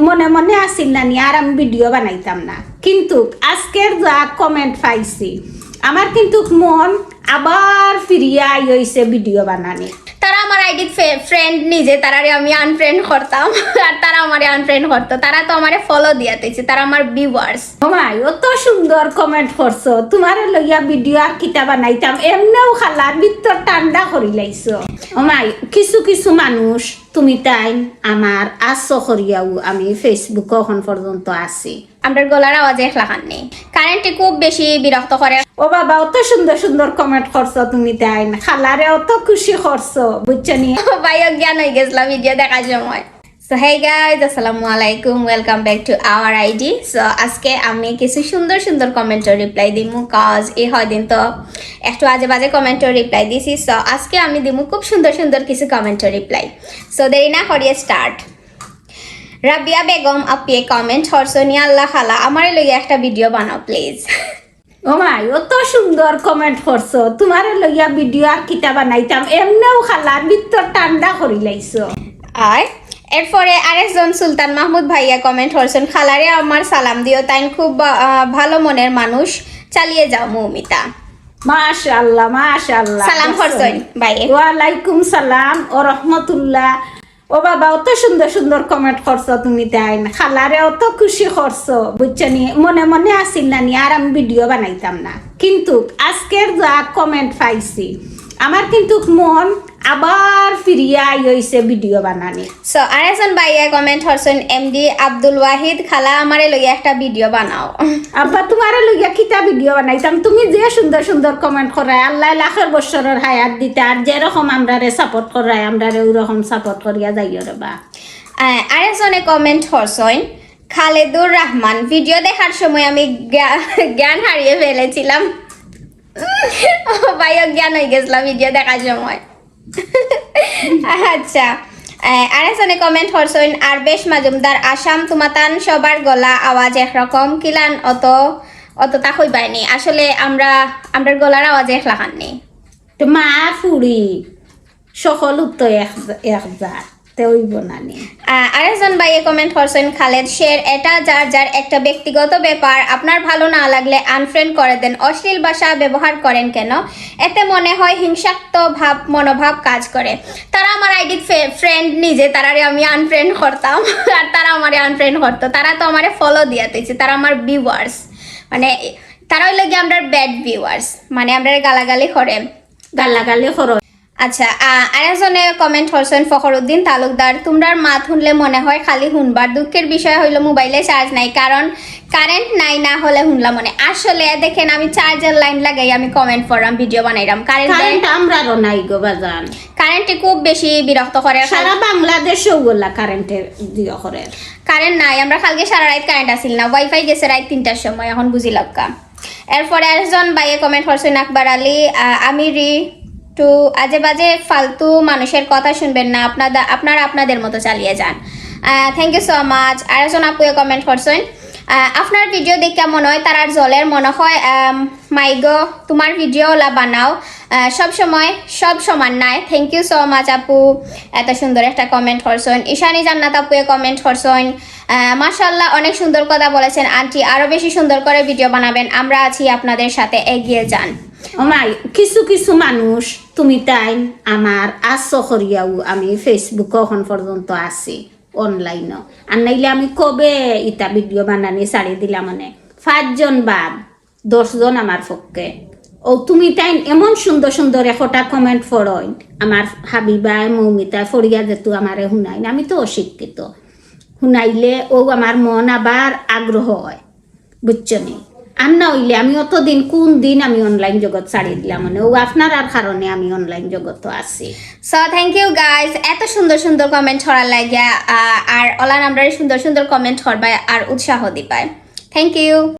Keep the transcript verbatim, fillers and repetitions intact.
মনে মনে আছিল না নি আর আমি ভিডিও বানাইতাম না, কিন্তু আজকের যা কমেন্ট পাইছি, আমার কিন্তু মন আবার ফিরিয়া আই অইছে ভিডিও বানানি। তারা আমার আইডিত ফ্রেন্ড নিজে, তারারে আমি আনফ্রেন্ড করতাম, আর তারা আমারে আনফ্রেন্ড করতো। তারা তো আমারে ফলো দিয়া থইছে, তারা আমার ভিউয়ার্স। ও মাই, অত সুন্দর কমেন্ট করছো, তোমারে লইয়া ভিডিও আর কিতা বানাইতাম, এমনেও খালার ভিতর ঠান্ডা করি লাইছো। ও মাই, কিছু কিছু মানুষ তুমি তাইন আমার আছো করিয়াও আমি ফেসবুকও এখন পর্যন্ত আছি। আমরার গলার আওয়াজে একলাখান নেই, কারেন্টে খুব বেশি বিরক্ত করে। ও বাবা, অত সুন্দর সুন্দর কমেন্ট করছো তুমি তাইন, খালারে অত খুশি করছো, বুঝছো নি? ভাই অজ্ঞান হয়ে গেছিলাম ভিডিও দেখার সময়। So hey guys, আসসালামু আলাইকুম, welcome back to our ID. So আজকে আমি কিছু সুন্দর সুন্দর কমেন্টর রিপ্লাই দিমু, কজ এই কয়দিন তো একটু আজে বাজে কমেন্টর রিপ্লাই দিছি। So আজকে আমি দিমু খুব সুন্দর সুন্দর কিছু কমেন্টর রিপ্লাই। So দেরি না করিয়া স্টার্ট। রাবিয়া বেগম আপিয়ে কমেন্ট করছইন, "ইয়া আল্লাহ খালা, আমারে লইয়া একটা ভিডিও বানাও প্লিজ।" ও মাই, অত সুন্দর কমেন্ট করছো, তোমারে লইয়া ভিডিও আর কিতা বানাইতাম, এমনেও খালার ভিতর ঠান্ডা করি লাইছো। আর এরপরে আরেকজন সুলতান মাহমুদ ভাইয়া কমেন্ট করছইন, "খালারে আমার সালাম দিও, তাইন খুব বা-, আহ, ভালো মনের মানুষ, চালিয়ে যাও মৌমিতা।" মাশাআল্লাহ, মাশাআল্লাহ। সালাম করছইন ভাইয়ে। ওয়ালাইকুম সালাম ও রহমতুল্লাহ। ও বাবা, অত সুন্দর সুন্দর কমেন্ট করছো তুমি তাইন, খালারে অত খুশি করছো, বুঝছো নি? মনে মনে আছিল না নি আর আমি ভিডিও বানাইতাম না, কিন্তু আজকের যা কমেন্ট পাইছি, আমার কিন্তু মন আবার ফিরিয়া আই অইছে ভিডিও বানানি। So আরেকজন ভাইয়া কমেন্ট করছইন, "এমডি আব্দুল ওয়াহিদ, খালা আমারে লইয়া একটা ভিডিও বানাও।" আব্বা, তোমারে লইয়া কিতা ভিডিও বানাইতাম? তুমি যে সুন্দর সুন্দর কমেন্ট করায়, আল্লাহ লাখের বছরের হায়াত দিতা, আর যেরকম আমরারে সাপোর্ট করায়, আমরারে ওরকম সাপোর্ট করিয়া যাইও রে বা। আহ, আরেকজনে কমেন্ট করছইন, "খালেদুর রহমান, ভিডিও দেখার সময় আমি জ্ঞা-, জ্ঞান হারিয়ে ফেলেছিলাম।" ও ভাই, অজ্ঞান হয়ে গেছিলাম ভিডিও দেখার সময়। আচ্ছা, আহ, আরেকজনে কমেন্ট করছইন, "আরবেশ মাজুমদার, আসাম তুমাতান সবার গলা আওয়াজ একরকম, কিলান অত, অতটা কইবায়নি।" আসলে আমরা, আমরার গলার আওয়াজে একলাখান নেই। তো মা ফুড়ি, সকল তো এক, এক জাত, তে অইব না নি। আহ, আরেকজন ভাইয়ে কমেন্ট করছইন, "খালেদ শের, এটা যার যার একটা ব্যক্তিগত ব্যাপার, আপনার ভালো না লাগলে আনফ্রেন্ড করে দেন, অশ্লীল ভাষা ব্যবহার করেন কেন? এতে মনে হয় হিংসাত্মক ভাব, মনোভাব কাজ করে।" তারা আমার আইডিত ফ্রেন্ড নিজে, তারারে আমি আনফ্রেন্ড করতাম, আর তারা আমারে আনফ্রেন্ড করতো। তারা তো আমারে ফলো দিয়া থইছে, তারা আমার ভিউয়ার্স, মানে তারা অইলো গিয়া আমরার ব্যাড ভিউয়ার্স, মানে আমরারে গালাগালি করে। গালাগালি করো। আচ্ছা, আ-, আরেকজনে কমেন্ট করছইন, ফখরুদ্দিন তালুকদার, "তুমরার মাত হুনলে মনে হয় খালি হুনবার। দুঃখের বিষয় হইল মোবাইলে চার্জ নাই, কারণ কারেন্ট নাই, না হলে হুনলাম মনে।" আসলে দেখেন, আমি চার্জার লাইন লাগাই আমি কমেন্ট পড়রাম, ভিডিও বানাইরাম, কারেন্ট নাই। কারেন্ট আমরারও নাই গো বাজান। কারেন্টে খুব বেশি বিরক্ত করে। সারা বাংলাদেশে ওগুলা কারেন্টে দিয়ে করে। কারেন্ট নাই, আমরা কালকে সারা রাত কারেন্ট আসিল না, ওয়াইফাই গেছে রাত তিনটার সময়, এখন বুঝি লাউক্কা। এরপরে আরেকজন ভাইয়ে কমেন্ট করছইন, আকবর আলী, আহ, "আমি রি টু আজে বাজে ফালতু মানুষের কথা শুনবেন না, আপনাদা-, আপনারা আপনাদের মতো চালিয়ে যান।" আহ, thank you so much। আরেকজন আপুয়ে কমেন্ট করছইন, আহ, "আপনার ভিডিও দেখিয়া মনে হয় তারার জলের মনে হয়, আম, মাইগো, তোমার ভিডিও ওলা বানাও, আহ, সব সময় সব সমান নাই।" Thank you so much আপু, এত সুন্দর একটা কমেন্ট করছইন। ঈশানী জান্নাত আপুয়ে কমেন্ট করছইন, আহ, "মাশাআল্লাহ, অনেক সুন্দর কথা বলেছেন আন্টি, আরো বেশি সুন্দর করে ভিডিও বানাবেন, আমরা আছি আপনাদের সাথে, এগিয়ে যান।" ও মাই, কিছু কিছু মানুষ তুমি তাইন আমার আছো করিয়াও আমি ফেসবুকও এখন পর্যন্ত আছি, অনলাইনও। আর নাইলে আমি কবে ইতা ভিডিও বানানি ছাড়ি দিলাম, মানে পাঁচজন বাদ দশজন আমার পক্ষে। ও তুমি তাইন এমন সুন্দর সুন্দর একটা কমেন্ট পড়ইন, আমার হাবিবায়, মৌমিতায় পড়িয়া যেহেতু আমারে হুনাইন, আমি তো অশিক্ষিত, হুনাইলে ও আমার মন আবার আগ্রহ হয়, বুঝছো নি? আর না হইলে আমি অতদিন কোন দিন আমি অনলাইন জগৎ ছাড়ি দিলাম, মানে ও আপনারার কারণে আমি অনলাইন জগৎ আছি। So thank you guys, এত সুন্দর সুন্দর কমেন্ট ছড়া লাগিয়া, আহ, আর অলান আমরারে সুন্দর সুন্দর কমেন্ট করবায় আর উৎসাহ দিবায়। Thank you।